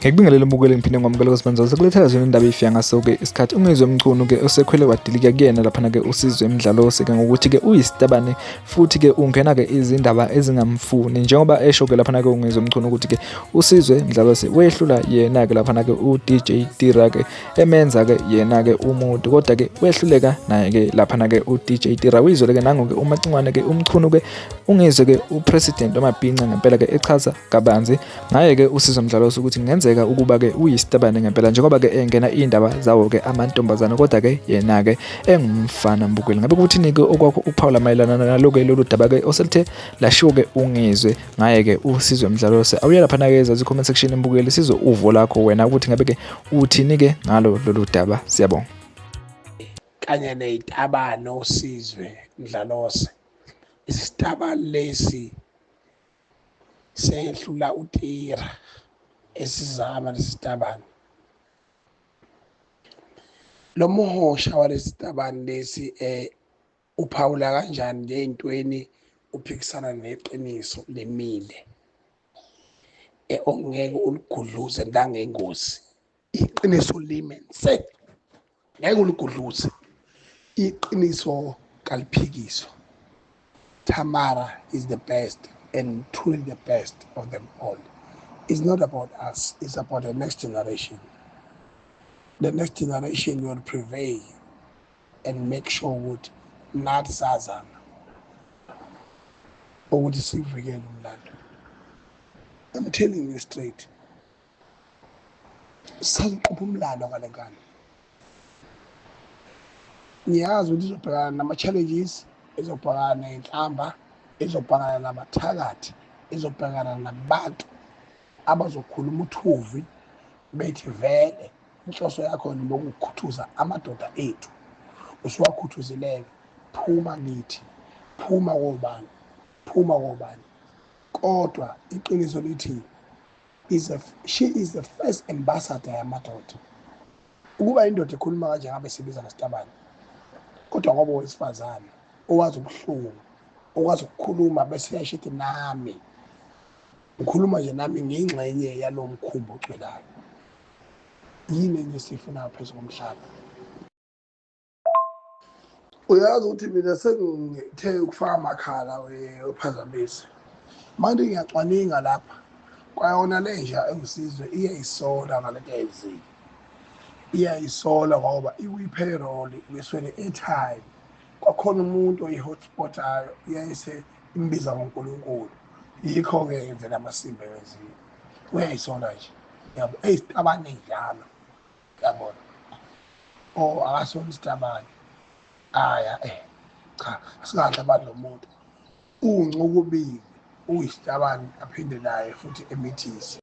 Ngikubingelele mbukeli, ngiphinde ngwamukele kuSibanzi sekulethela zona indaba ifika ngaso-ke isikhathi. Ungizwe Mchunu-ke osekhwele wadilika kuyena laphana-ke uSizwe Mdlalose-ke ngokuthi-ke uyisitabane futhi-ke ungena-ke izindaba ezingamfuni, njengoba esho-ke laphana-ke uNgizwe Mchunu ukuthi-ke uSizwe Mdlalose wehlula yena-ke laphana-ke u-DJ Tira-ke emenza-ke yena-ke umuntu, kodwa-ke wehluleka naye-ke laphana-ke u-DJ Tira. Uyizwele-ke nangu-ke uMacingwane-ke uMchunu-ke uNgizwe-ke upresident wamabhinca ngempela-ke echaza kabanzi ngaye-ke uSizwe Mdlalose ukuthi kungenzeka ukuba-ke uyisitabane ngempela njengoba-ke engena iy'ndaba zawo-ke amantombazane, kodwa-ke yena-ke engumfana. Mbukeli, ngabe kuthini-ke okwakho ukuphawula mayelana nalo-ke lolu daba-ke oselithe lashiwo-ke uNgizwe ngaye-ke uSizwe Mdlalose? Awuye laphana-ke ezansi comment section mbukeli, sizwe uvo lakho wena ukuthi ngabe-ke uthini-ke ngalo lolu daba. Siyabonga. Kanye nezitabane uSizwe Mdlalose, isitabane lesi sehlula uTira esizama lesitabane. Lo muhosha walesitabane lesi uphawula kanjani ley'ntweni, uphikisana neqiniso lemile ongeke uligudluze ndangengozi. Iqiniso lime nse, ngeke uligudluze. Iqiniso kaliphikiswa. Tamara is the best and truly the best of them all. It's not about us, it's about the next generation. The next generation will prevail and make sure ukuthi nathi sazama ukuthi sivikele umlando. I'm telling you straight, sazoqopha umlando ngale ngane. Ngiyazi ukuthi izobhekana nama-challenges, izobhekana ney'nhlamba, izobhekana nabathakathi, izobhekana nabantu abazokhuluma uthuvi bethi vele inhloso yakho nokukhuthuza amadoda ethu. Usuwakhuthuzileke, phuma kithi, phuma kobani, phuma kobani. Kodwa iqiniso lithi she is the first ambassador yamadoda. Ukuba indoda ekhuluma kanje ngabe sibiza ngesitabane, kodwa ngoba owesifazane owazi ubuhlungu, okwazi ukukhuluma bese uyasho ethi nami ngikhuluma nje, nami ngiyingxenye yalo mkhumbi ocwelayo. Yini enye esiyifunayo phezu komhlaba? Uyazi ukuthi mina sengithe ukufaka amakhala uphazamise manje, ngiyacwaninga lapha kwayona le nja ewuSizwe iyayisola ngalento ayenzile, iyayisola ngoba ikwi-payroll ngeswele airtime. Kwakhona umuntu oyi-hotspotayo iyayise imbiza ngoNkulunkulu, yikho-ke yenzela amasimba ewenzile. Uyayisola nje, yabo, eyisitabane njalo, yabona. Oh, akasona isitabane. Aya cha, asingadla abantu lo muntu uncokubili uyisitabane aphinde naye futhi emithise.